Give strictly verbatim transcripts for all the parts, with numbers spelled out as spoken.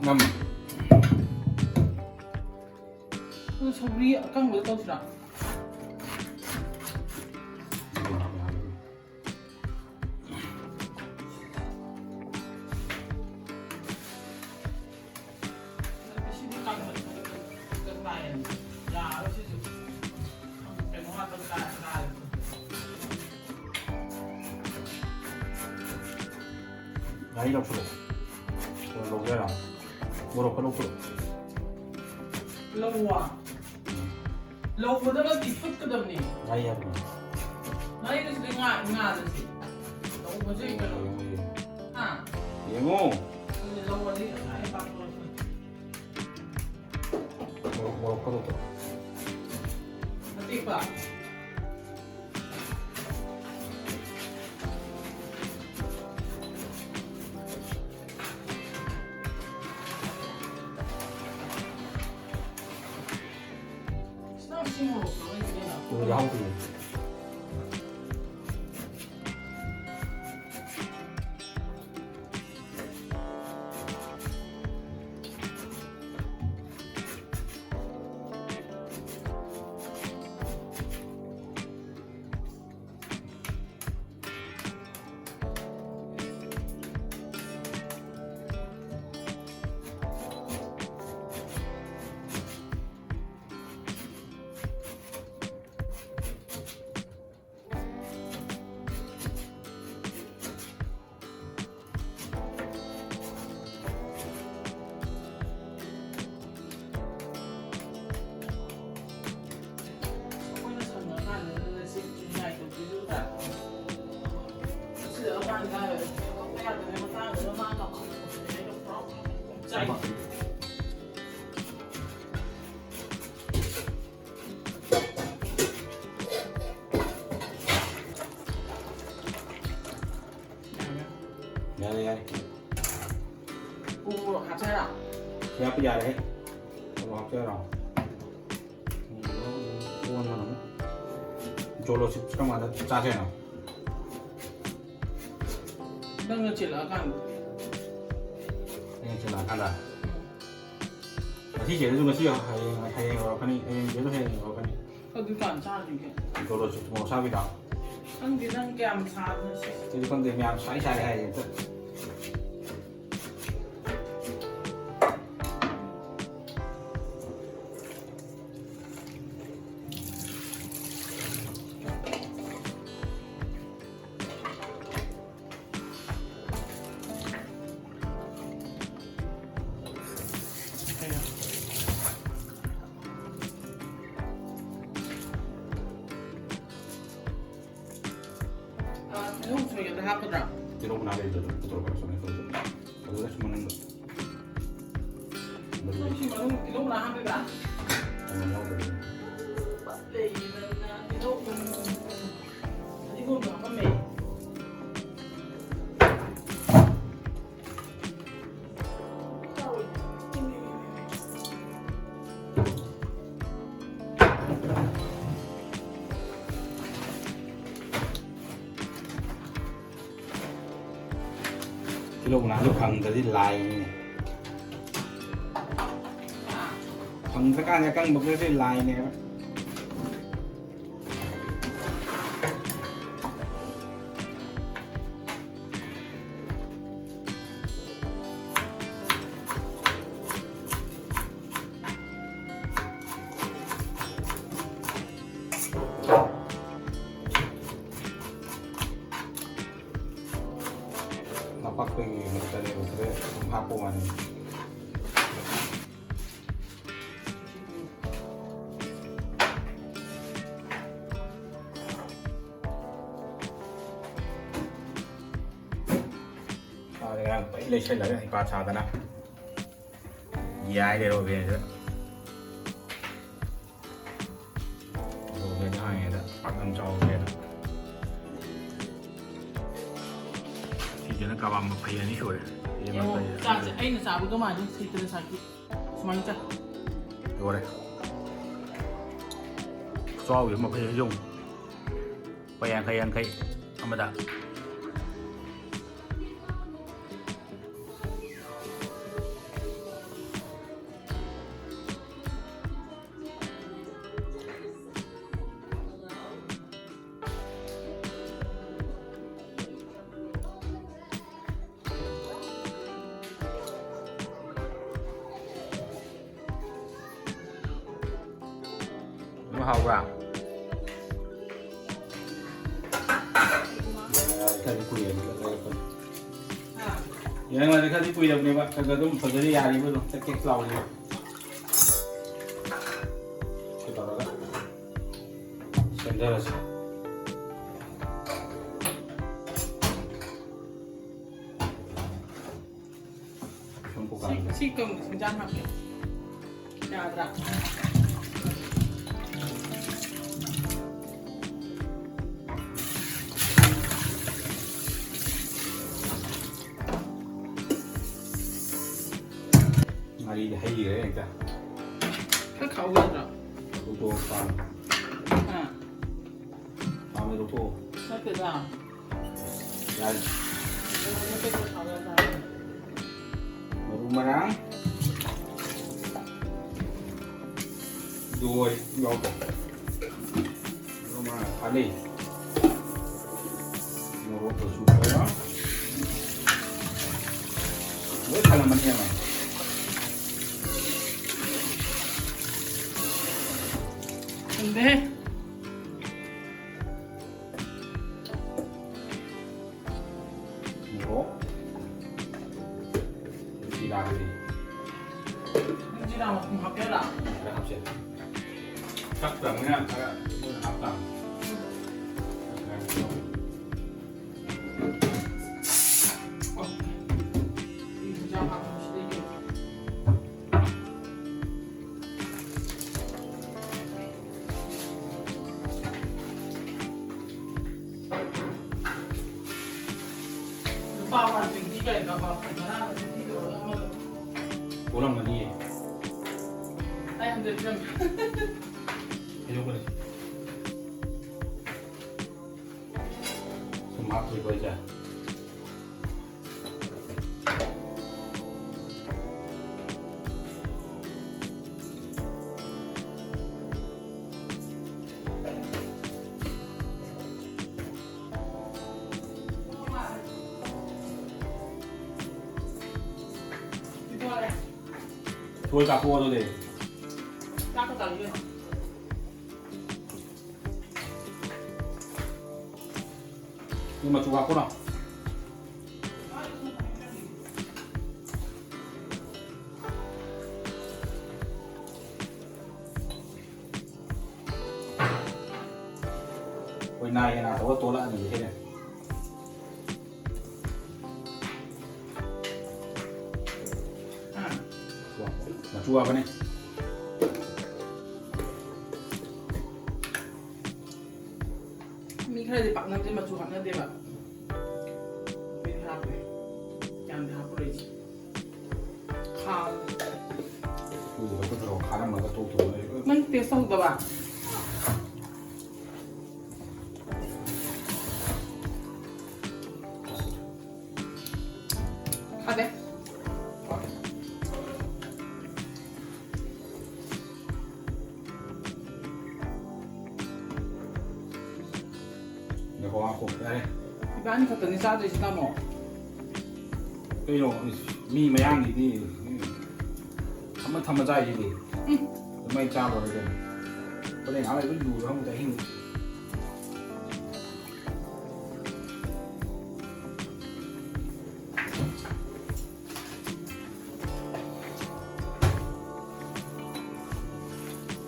ꯅꯝ꯫ ꯑꯗꯨ ꯁꯧꯒ꯭ꯔꯤ ꯑꯀꯪꯕꯗ ꯇꯧꯁꯤꯔꯥ? ꯁꯤꯗꯤ ꯀꯪꯕ ꯀꯪꯕ ꯌꯥꯔꯣꯏ ꯁꯤꯁꯨ꯫ ꯀꯩꯅꯣ ꯉꯥꯛꯇ ꯀꯥ-, ꯀꯥꯔꯦ꯫ ꯉꯥꯔꯤ ꯂꯧꯁꯜꯂꯣ꯫ ꯀꯩꯅꯣ ꯂꯧꯒꯦ ꯍꯥꯏꯔꯣ? ꯃꯣꯔꯣꯛꯀ ꯂꯧꯁꯜꯂꯣ꯫ ꯂꯧꯋꯣ꯫ ꯎꯝ꯫ ꯂꯧꯕꯗ ꯅꯠꯇꯦ, ꯐꯨꯠꯀꯗꯕꯅꯤ꯫ ꯉꯥꯔꯤ ꯍꯥꯏꯕꯅꯤ꯫ ꯉꯥꯔꯤꯗꯨ ꯁꯤꯗ ꯉꯥ-, ꯉꯥꯗꯨ ꯁꯤ꯫ ꯂꯧꯕꯁꯦ ꯀꯩꯅꯣ꯫ ꯌꯦꯡꯉꯣ, ꯌꯦꯡꯉꯣ꯫ ꯍꯥ? ꯌꯦꯡꯉꯣ꯫ ꯑꯗꯨꯗꯤ ꯂꯧꯔꯗꯤ ꯉꯁꯥꯏ ꯄꯥꯊꯣꯔꯛꯄꯅꯤ꯫ ꯃꯣꯔꯣꯛ, ꯃꯣꯔꯣꯛ ꯀꯗꯧꯕ꯫ ꯑꯇꯦꯛꯄ꯫ ꯁꯤꯅ ꯁꯤ ꯃꯣꯔꯣꯛ ꯂꯣꯏꯅ ꯎꯝ, ꯌꯥꯎꯗ꯭ꯔꯤ꯫ ꯑꯩꯈꯣꯏꯅ ꯁꯪꯉꯀꯥꯟꯗ ꯅꯪꯅ ꯁꯤ ꯅꯤꯡꯉꯥꯏ ꯇꯧꯕꯤꯔꯨꯗ꯭ꯔꯥ? ꯁꯤꯗ ꯃꯥꯅ ꯀꯥꯏ ꯀꯛꯄ ꯌꯥꯗꯕꯩ ꯃꯇꯥꯡꯗꯨꯗ ꯃꯥꯅ ꯀꯥꯎꯈꯠꯂꯛꯄꯁꯤꯗꯤ ꯑꯩꯅ ꯄꯨꯔꯥ ꯆꯥꯏ꯫ ꯌꯥꯔꯦ, ꯌꯥꯔꯦ꯫ ꯎ ꯃꯣꯔꯣꯛ ꯍꯥꯞꯆꯔꯥ? ꯁꯤ ꯍꯥꯞꯄ ꯌꯥꯔꯦꯍꯦ꯫ ꯎ ꯃꯣꯔꯣꯛ ꯍꯥꯞꯆꯔꯣ꯫ ꯑꯣꯟꯕꯅ ꯑꯃꯨꯛ꯫ ꯖꯣꯂꯣ ꯆꯤꯞꯁ ꯀꯔꯝ ꯀꯥꯟꯗ ꯆꯥꯁꯦ ꯍꯥꯏꯅꯣ? ꯅꯪꯅ ꯆꯤꯜꯂꯛꯑꯀꯥꯟꯗ꯫ ꯑꯩꯅ ꯆꯤꯜꯂꯛꯑꯀꯥꯟꯗ? ꯉꯁꯤ ꯆꯦꯗꯁꯨ ꯉꯁꯤ ꯍꯌꯦꯡ, ꯍꯌꯦꯡ ꯌꯧꯔꯛꯀꯅꯤ, ꯍꯌꯦꯡ ꯆꯦꯗꯁꯨ ꯍꯌꯦꯡ ꯌꯧꯔꯛꯀꯅꯤ꯫ ꯑꯗꯨ ꯀꯥꯟ ꯆꯥꯗꯣꯏꯒꯦ? ꯃꯣꯔꯣꯛ ꯁꯥꯕꯤꯗꯣ? ꯈꯪꯗꯦ ꯅꯪ ꯀꯌꯥꯝ ꯁꯥꯕꯅꯣ ꯁꯤ꯫ ꯑꯩꯗꯤ ꯈꯪꯗꯦ, ꯃꯌꯥꯝ ꯁꯥꯏ ꯁꯥꯏ ꯍꯥꯏꯌꯦ ꯍꯦꯛꯇ꯫ ꯇꯤꯜꯍꯧ ꯁꯣꯏꯒꯗ ꯍꯥꯞꯀꯗ꯭ꯔꯥ? ꯇꯤꯜꯍꯧ ꯃꯅꯥ ꯂꯩꯕꯗꯣ ꯑꯗꯨꯝ ꯄꯨꯊꯣꯔꯛꯄ ꯁꯨꯃꯥꯏꯅ ꯇꯧꯗꯣꯏꯅꯦ꯫ ꯑꯗꯨꯒ ꯁꯤ ꯃꯅꯨꯡꯗ꯫ ꯁꯤ ꯃꯅꯨꯡ ꯇꯤꯜꯍꯧ ꯃꯅꯥ ꯍꯥꯞꯄꯤꯕ? ꯑꯗꯨꯝ ꯌꯥꯎꯗꯣꯏꯅꯦ꯫ ꯂꯩꯗꯅ ꯇꯤꯜꯍꯧ ꯃꯅꯥ꯫ ꯐꯗꯤꯒꯣꯝꯁꯨ ꯍꯥꯞꯄꯝꯃꯦ꯫ ꯇꯤꯜꯍꯧ ꯃꯅꯥꯗꯣ ꯐꯪꯗ꯭ꯔꯗꯤ ꯂꯥꯏꯅꯤꯅꯦ꯫ ꯐꯪꯗ꯭ꯔꯀꯥꯟꯗ ꯑꯀꯪꯕ ꯈꯔꯗꯤ ꯂꯥꯏꯅꯦꯕ꯫ ꯅꯄꯥꯛꯄꯤꯒꯤ ꯃꯆꯜ ꯂꯩꯕꯁꯤꯗ ꯑꯗꯨꯝ ꯍꯥꯞꯄ ꯋꯥꯅꯤ꯫ ꯃꯥꯗꯤ ꯉꯔꯥꯡ ꯄꯩ ꯂꯩꯁꯜꯂꯒ ꯍꯩꯄꯥ ꯁꯥꯗꯅ ꯌꯥꯏ ꯂꯩꯔꯣ ꯕꯦꯟꯁꯤꯗ꯫ ꯕꯦꯟ ꯍꯥꯡꯉꯦꯗ ꯄꯥꯛꯅꯝ ꯆꯥꯎꯒꯦꯗ꯫ ꯁꯤꯁꯤꯅ ꯀꯕꯥꯕ ꯃꯐꯩ ꯑꯅꯤ ꯁꯨꯔꯦ꯫ ꯌꯦꯡꯉꯣ, ꯆꯥꯛꯁꯦ ꯑꯩꯅ ꯆꯥꯕꯒ ꯃꯥꯟꯅꯩ, ꯁꯤꯠꯇꯅ ꯆꯥꯛꯇꯤ꯫ ꯁꯨꯃꯥꯏꯅ ꯆꯥ꯫ ꯂꯣꯏꯔꯦ꯫ ꯈꯨꯆꯥꯎꯁꯦ ꯃꯐꯩ ꯑꯅꯤ ꯌꯦꯡꯉꯨ꯫ ꯂꯨꯄꯥ ꯌꯥꯡꯈꯩ, ꯌꯥꯡꯈꯩ ꯑꯃꯗ꯫ ꯍꯥꯎꯕ꯭ꯔꯥ? ꯈꯔꯗꯤ ꯀꯨꯏꯔꯦ꯫ ꯌꯦꯡꯉꯗꯤ ꯈꯔꯗꯤ ꯀꯨꯏꯔꯕꯅꯦꯕ, ꯈꯔ ꯈꯔ ꯑꯗꯨꯝ ꯐꯖꯅ ꯌꯥꯔꯤꯕ ꯑꯗꯨꯝ ꯇꯦꯛ ꯇꯦꯛ ꯂꯥꯎꯔꯤꯕ꯫ ꯀꯩꯗꯧꯔꯒ ꯁꯦꯝꯖꯔꯁꯤ꯫ ꯁꯨꯝ ꯁꯤ, ꯀꯣꯀꯥꯅꯤꯗ꯫ ꯁꯤ ꯀꯪ-, ꯍꯤꯟꯖꯥꯡ ꯍꯥꯞꯀꯦ꯫ ꯌꯥꯗ꯭ꯔꯥ? ꯉꯥꯔꯤꯗꯤ ꯍꯩꯈ꯭ꯔꯦ ꯍꯦꯛꯇ꯫ ꯈꯔ ꯈꯥꯎ ꯌꯥꯗ꯭ꯔꯣ? ꯂꯧꯊꯣꯛꯑꯣ, ꯄꯥꯟ꯫ ꯍꯥ? ꯄꯥꯟꯗꯣ ꯂꯧꯊꯣꯛꯑꯣ꯫ ꯅꯠꯇꯦꯗ꯫ ꯌꯥꯔꯦ꯫ ꯃꯔꯨ ꯃꯔꯥꯡ꯫ ꯂꯣꯏ ꯌꯥꯎꯗ꯭ꯔꯣ? ꯃꯔꯨ ꯃꯔꯥꯡ ꯊꯥꯗꯩ꯫ ꯃꯣꯔꯣꯛ ꯃꯆꯨ ꯈꯔ꯫ ꯂꯣꯏ ꯊꯥꯂꯝꯃꯅꯤ ꯑꯃ꯫ ꯊꯝꯗꯦ꯫ ꯃꯣꯔꯣꯛ꯫ ꯖꯤꯔꯥꯗꯨꯗꯤ꯫ ꯖꯤꯔꯥ ꯃꯄꯨꯝ ꯍꯥꯞꯀꯦꯔꯥ? ꯈꯔ ꯍꯥꯞꯆꯤꯜꯂꯨ꯫ ꯆꯥꯛ ꯆꯪꯉꯤꯅ ꯈꯔ ꯍꯥꯞꯇꯥꯕꯅꯤ꯫ ꯂꯨꯄꯥ ꯋꯥꯟ ꯇ꯭ꯋꯦꯟꯇꯤ ꯀꯩ ꯀꯥꯕ ꯐꯖꯅ ꯐꯤꯐꯇꯤ ꯇꯧꯔꯒ ꯑꯃꯗꯣ꯫ ꯄꯣꯔꯝꯒꯅꯤꯌꯦ꯫ ꯑꯩ ꯍꯟꯗ꯭ꯔꯦꯠ ꯄꯤꯔꯝꯃꯦ꯫ ꯀꯩꯗꯧꯕꯅꯣ? ꯁꯨꯝ ꯍꯥꯞꯇꯣꯏꯕ ꯑꯩꯁꯦ꯫ ꯊꯣꯏ ꯀꯥꯞꯊꯣꯛꯑꯣ ꯑꯗꯨꯗꯤ꯫ ꯆꯥꯛꯀ ꯆꯥꯕꯤꯌꯣ꯫ ꯁꯤ ꯃꯆꯨ ꯍꯥꯞꯄꯨꯔꯣ? ꯑꯩꯈꯣꯏ ꯅꯥꯏ ꯍꯦꯟꯅ ꯇꯧꯔ ꯇꯣꯂꯛꯑꯅꯤ ꯁꯤꯅꯦ꯫ ꯃꯆꯨ ꯍꯥꯞꯄꯅꯤ꯫ ꯃꯤ ꯈꯔꯗꯤ ꯄꯥꯛꯅꯝꯁꯦ ꯃꯆꯨ ꯍꯥꯞꯅꯗꯦꯕ꯫ ꯑꯩꯈꯣꯏꯗꯤ ꯍꯥꯞꯄꯦ꯫ ꯌꯥꯝꯗꯤ ꯍꯥꯞꯄꯔꯣꯏꯁꯦ꯫ ꯈꯥ-, ꯎꯗꯕ ꯈꯣꯠꯇꯕ ꯈꯥꯔꯝꯃꯒ ꯇꯣꯛꯈꯤꯕ ꯂꯩ꯫ ꯅꯪ ꯇꯦꯁ ꯇꯧꯗꯕ? ꯈꯥꯗꯦ꯫ ꯉꯥꯏꯈꯣ, ꯉꯥꯏꯈꯣ, ꯌꯥꯔꯦ꯫ ꯏꯕꯥꯅꯤ ꯈꯛꯇꯅꯤ ꯆꯥꯗꯣꯏꯁꯤ, ꯇꯥꯃꯣ꯫ ꯀꯩꯅꯣ, ꯃꯤ ꯃꯌꯥꯝꯒꯤꯗꯤ, ꯎꯝ, ꯊꯝꯃ ꯊꯝꯃ ꯆꯥꯏꯁꯤꯗꯤ꯫ ꯎꯝ꯫ ꯑꯗꯨꯃꯥꯏꯅ ꯆꯥ ꯂꯣꯏꯔꯦ ꯀꯩꯅꯣ꯫ ꯍꯣꯔꯦꯟ ꯉꯥꯏꯍꯥꯛ ꯂꯩꯔ ꯂꯨꯔ ꯈꯪꯗꯦ ꯑꯍꯤꯡ꯫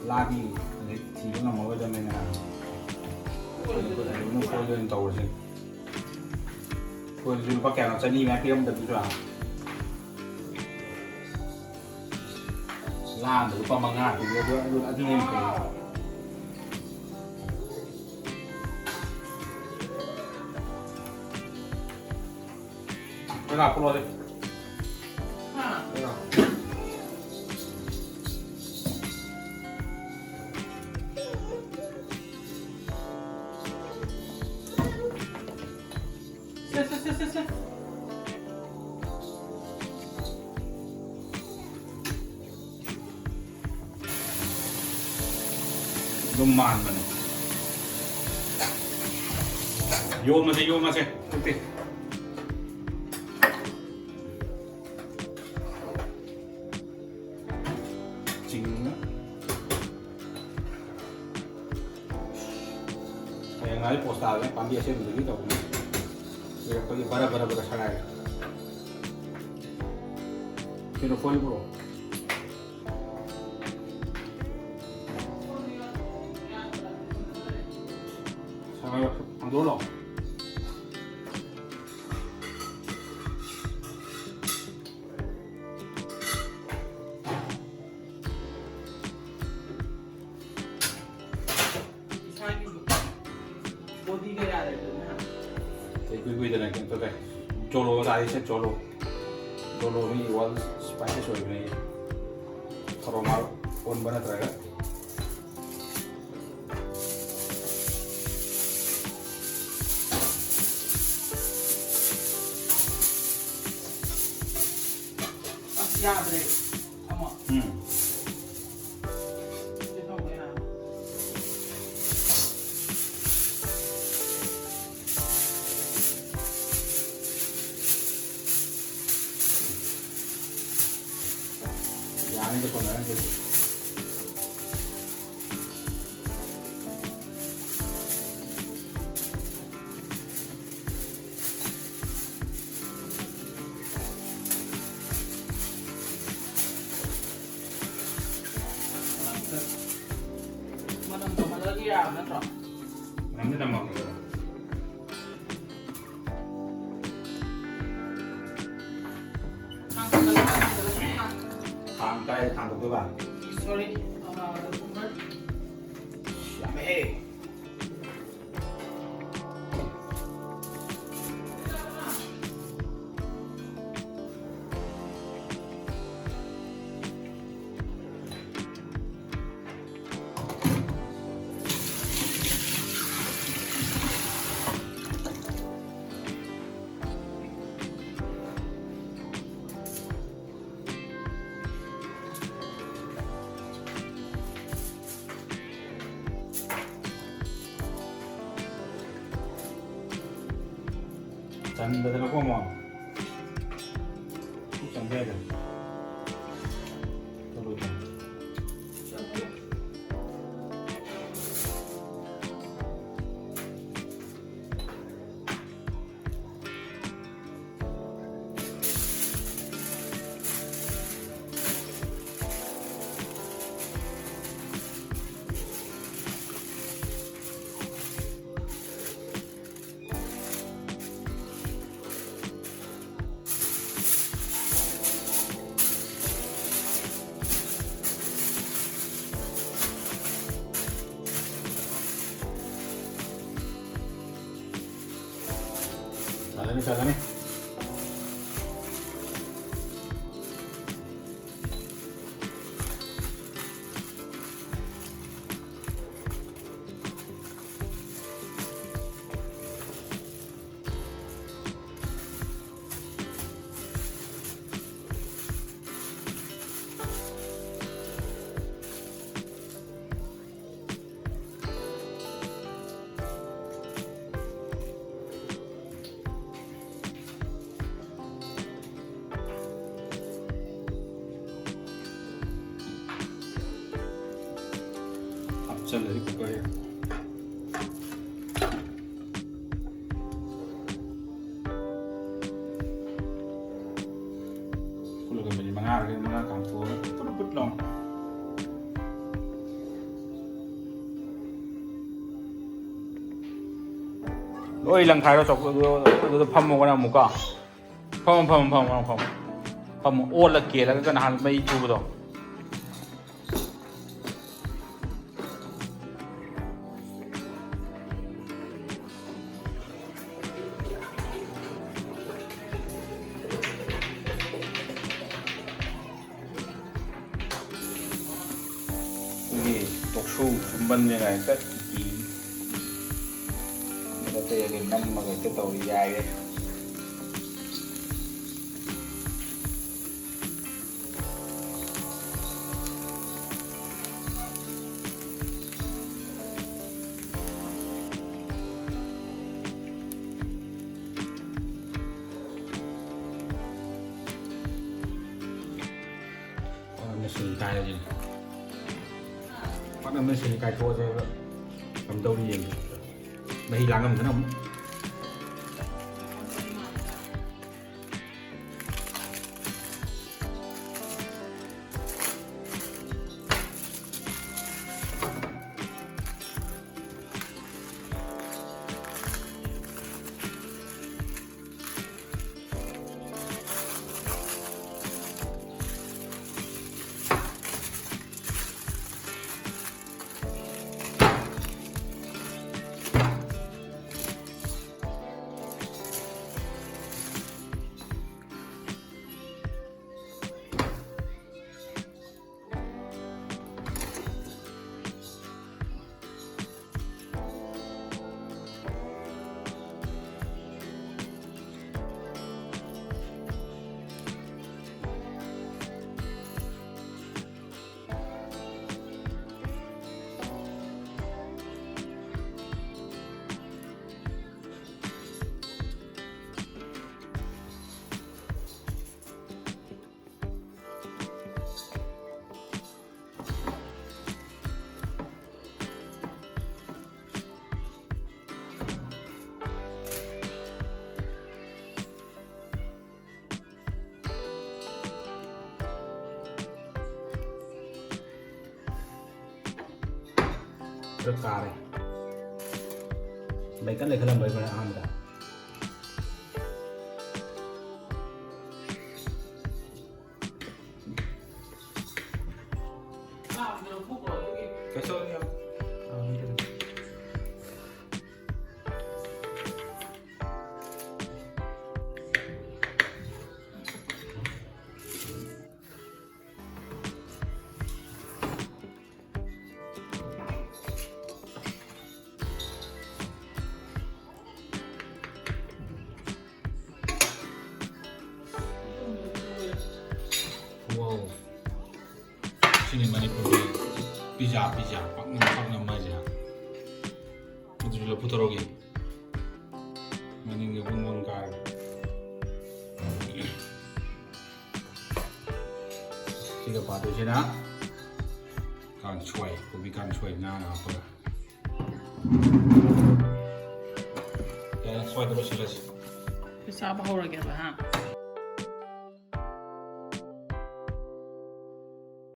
ꯂꯥꯒꯤ ꯍꯧꯖꯤꯛ ꯊꯤꯕ ꯉꯝꯃꯔꯣꯏꯗꯕꯅꯤꯅ ꯑꯗꯨꯝ ꯐꯣꯏꯗ ꯑꯣꯏꯅ ꯇꯧꯔꯁꯦ꯫ ꯐꯣꯏꯗꯁꯨ ꯂꯨꯄꯥ ꯀꯌꯥꯅꯣ? ꯆꯅꯤ ꯃꯌꯥ ꯄꯤꯔꯝꯗꯕꯗꯨꯁꯨ꯫ ꯂꯥꯗ ꯂꯨꯄꯥ ꯃꯉꯥ ꯄꯤꯕ ꯑꯗꯨ, ꯑꯗꯨ, ꯑꯗꯨꯅ ꯍꯦꯟꯅ ꯐꯩ꯫ ꯀꯅꯥ ꯄꯨꯔꯛꯑꯣ? ꯍꯥ? ꯀꯅꯥ? ꯁꯦ, ꯁꯦ, ꯁꯦ, ꯁꯦ, ꯁꯦ꯫ ꯑꯗꯨꯝ ꯃꯥꯟꯕꯅꯦ꯫ ꯌꯣꯝꯃꯁꯦ, ꯌꯣꯝꯃꯁꯦ꯫ ꯅꯠꯇꯦ꯫ ꯆꯤꯡꯅ꯫ ꯍꯌꯦꯡ ꯉꯥꯏ ꯄꯣꯁ ꯇꯥꯔꯒ ꯄꯥꯝꯕꯤ ꯑꯁꯦꯡꯕꯗꯒꯤ ꯇꯧꯕꯅꯤ꯫ ꯑꯩꯈꯣꯏꯒꯤ ꯕꯔ ꯕꯔ ꯕꯔ ꯁꯥꯒꯥꯏꯔꯦ꯫ ꯀꯩꯅꯣ, ꯐꯣꯏꯜ ꯄꯨꯔꯛꯑꯣ꯫ ꯁꯥꯒꯥꯏꯔꯣ, ꯍꯥꯡꯗꯣꯛꯍꯜꯂꯣ꯫ ꯏꯁꯥꯒꯤ ꯕꯣꯗꯤꯒ ꯌꯥꯔꯦꯗꯅ꯫ ꯑꯗꯩ ꯏꯀꯨꯏ ꯀꯨꯏꯗꯅ ꯀꯩꯅꯣ ꯇꯧꯔꯦ꯫ ꯖꯣꯂꯣ ꯆꯥꯔꯤꯁꯦ, ꯖꯣꯂꯣ꯫ ꯖꯣꯂꯣ ꯃꯤ ꯋꯥꯔꯜ ꯁ꯭ꯄꯥꯏꯁꯦꯁ ꯑꯣꯏꯕꯅꯦ꯫ ꯑꯔꯣꯃꯥ ꯑꯣꯟꯕ ꯅꯠꯇ꯭ꯔꯒ꯫ ꯑꯁ, ꯌꯥꯗ꯭ꯔꯦ꯫ ꯑꯃ꯫ ꯎꯝ꯫ ꯁꯤ ꯇꯧꯕ ꯌꯥꯔꯣꯏ꯫ ꯌꯥꯅꯤꯗ, ꯀꯣꯟꯅꯔꯅꯤ꯫ ꯃꯅꯝ ꯀꯃꯜꯂꯗꯤ ꯌꯥꯕ ꯅꯠꯇ꯭ꯔꯣ? ꯃꯅꯝꯗꯤ ꯅꯝꯃꯛꯄꯅꯦ꯫ ꯊꯥꯡ ꯀꯥꯏꯗ ꯊꯥꯡꯗꯣꯛꯇꯣꯏꯕ? Sorry, ꯑ, ꯌꯥꯝꯃꯦꯍꯦ꯫ ꯆꯟꯗꯗꯅꯀꯣ ꯑꯃꯨꯛ꯫ ꯁꯤ ꯆꯟꯕ ꯌꯥꯏꯗꯅ꯫ ꯆꯠꯂꯣꯏꯗ꯭ꯔꯣ? ꯆꯠꯂꯅꯤ, ꯆꯠꯂꯅꯤ꯫ ꯍꯥꯞꯆꯜꯂꯁꯤ ꯀꯨꯀꯔꯁꯦ꯫ ꯐꯨꯠꯂꯒ ꯃꯤꯅꯤꯠ ꯃꯉꯥꯔ ꯀꯩꯅꯣ, ꯃꯉꯥ ꯀꯥꯝꯊꯣꯛꯑꯒ ꯄꯨꯠ ꯄꯨꯠ ꯂꯥꯎꯅ꯫ ꯂꯣꯏ ꯂꯪꯈꯥꯏꯔꯣ ꯆꯧꯀ꯭ꯔꯤꯗꯣ, ꯑꯗꯨꯗ ꯐꯝꯃꯣ ꯀꯅꯥ ꯑꯃꯨꯛꯀ꯫ ꯐꯝꯃꯣ, ꯐꯝꯃꯣ, ꯐꯝꯃꯣ, ꯐꯝꯃꯣ, ꯐꯝꯃꯣ꯫ ꯐꯝꯃꯣ, ꯑꯣꯠꯂ ꯀꯦꯜꯂꯒ ꯅꯍꯥꯟ ꯃꯩ ꯊꯨꯕꯗꯣ꯫ ꯑꯩꯈꯣꯏꯒꯤ ꯇꯣꯛꯁꯨ ꯁꯨꯝꯕꯟꯅꯦꯅ ꯍꯦꯛꯇ ꯏ-, ꯅꯠꯇꯦ, ꯅꯝꯃꯒ ꯍꯦꯛꯇ ꯇꯧꯔꯤ ꯌꯥꯏꯔꯦ꯫ ꯄꯥꯛꯅꯝꯅ ꯁꯤꯡ ꯀꯥꯏꯔꯁꯤꯅꯦ꯫ ꯄꯥꯛꯅꯝꯅ ꯁꯤꯡ ꯀꯥꯏꯊꯣꯛꯑꯁꯦꯕ꯫ ꯀꯝꯗꯧꯔꯤ ꯌꯦꯡꯒꯦ꯫ ꯃꯍꯤ ꯂꯥꯡꯉꯝꯗꯅ ꯑꯃꯨꯛ꯫ ꯈꯔ ꯀꯥꯔꯦ꯫ ꯂꯩꯀꯠ ꯂꯩꯈꯠꯂꯝꯕꯩ ꯐꯔꯦ ꯑꯍꯥꯟꯕꯗ꯫ ꯀꯩꯁꯨ ꯇꯧꯗꯦ꯫ Wow. ꯁꯤꯅꯤ ꯃꯅꯤꯄꯨꯔꯒꯤ pizza, pizza꯫ ꯄꯥꯛꯅꯝ, ꯄꯥꯛꯅꯝ ꯍꯥꯏꯁꯦ꯫ ꯑꯗꯨꯁꯨ ꯂꯐꯨ ꯊꯔꯣꯒꯤ ꯃꯅꯤꯡꯗ ꯕꯨꯡ ꯕꯨꯡ ꯀꯥꯔꯒ꯫ ꯁꯤꯒ ꯄꯥꯗꯣꯏꯁꯤꯅ ꯀꯥꯡꯁꯣꯏ, ꯀꯣꯕꯤ ꯀꯥꯡꯁꯣꯏ ꯉꯥꯒ ꯍꯥꯞꯄꯒ꯫ ꯌꯥꯔꯦ, ꯁ꯭ꯋꯥꯏꯗ ꯂꯣꯏꯁꯤꯜꯂꯁꯤ꯫ ꯑꯩꯈꯣꯏ ꯆꯥꯕ ꯍꯧꯔꯒꯦꯕ, ꯍꯥ?